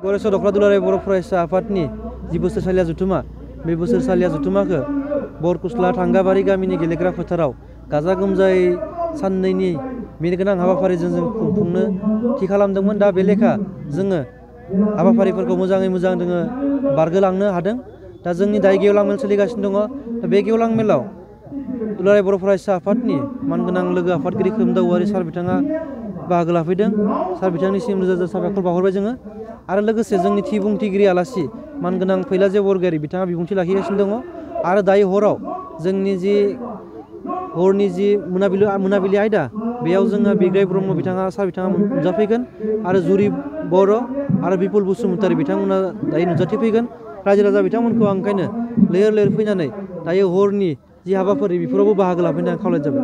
गरेस्वर दख्ला दुलाराय बर' फरायसा आफादनि जि बोसोरसालिया जुथुमा बे बोसोरसालिया जुथुमाखौ बरकुस्ला थांगाबारि गामिनि गेलेग्रा फोथाराव गाजा गोमजायै साननैनि मेहेरगोनां हाबाफारिजों जों खुंफुंनो थि खालामदोंमोन। दा बे लेखा जोङो हाबाफारिफोरखौ मोजाङै मोजां जोङो बारगोलांनो हादों। दा जोंनि दायो गेवलां मेल सोलिगासिनो दङ। दा बे गेवलां मेलाव दुलाराय बर' फरायसा आफादनि मानगोनां लोगो आफादगिरि खोमदाव औवारि सार बिथाङा बाहागो लाफैदों। सार बिथांनिसिम रोजा रोजा साबायखर बावहरबाय जोङो। आरो लोगोसे जोंनि थि बुंथिगिरि आलासि मानगोनां फैलाजे बरगयारि बिथाङा बिबुंथि लाखिगासिनो दङ। आरो दायो हराव जोंनि जि हरनि जि मोनाबिलि आयदा बेयाव जोङो बिग्राय ब्रह्म बिथाङा सार बिथाङा नुजाफैगोन आरो जुरि बर' आरो बिपुल बसुमतारी बिथांमोना दायो नुजाथिफैगोन। रायजो राजा बिथांमोनखौ आं ओंखायनो लैहोर लैहोर फैनानै दायो हरनि जि हाबाफारि बेफोरावबो बाहागो लाफैनो आं खावलायजाबाय।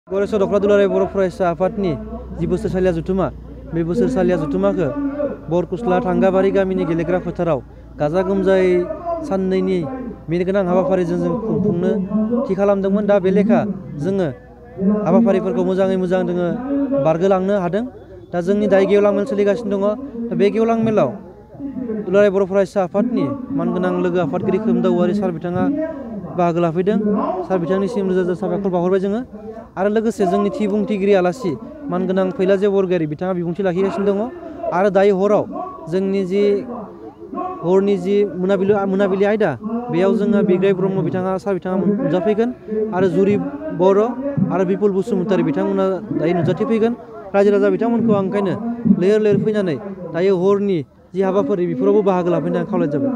गरेस्वर दख्ला दुलाराय बर' फरायसा आफादनि जि बोसोरसालिया जुथुमा बे बोसोरसालिया जुथुमाखौ बरकुस्ला थांगाबारि गामिनि गेलेग्रा फोथाराव गाजा गोमजायै साननैनि मेहेरगोनां हाबाफारिजों जों खुंफुंनो थि खालामदोंमोन। दा बे लेखा जोङो हाबाफारिफोरखौ मोजाङै मोजां जोङो बारगोलांनो हादों। दा जोंनि दायो गेवलां मेल सोलिगासिनो दङ। दा बे गेवलां मेलाव दुलाराय बर' फरायसा आफादनि मानगोनां लोगो आफादगिरि खोमदाव औवारि सार बिथाङा बाहागो लाफैदों। सार बिथांनिसिम रोजा रोजा साबायखर बावहरबाय जोङो। आरो लोगोसे जोंनि थि बुंथिगिरि आलासि मानगोनां फैलाजे बरगयारि बिथाङा बिबुंथि लाखिगासिनो दङ। आरो दायो हराव जोंनि जि हरनि जि मोनाबिलि आयदा बेयाव जोङो बिग्राय ब्रह्म बिथाङा सार बिथाङा नुजाफैगोन आरो जुरि बर' आरो बिपुल बसुमतारी बिथांमोना दायो नुजाथिफैगोन। रायजो राजा बिथांमोनखौ आं ओंखायनो लैहोर लैहोर फैनानै दायो हरनि जि हाबाफारि बेफोरावबो बाहागो लाफैनो आं खावलायजाबाय।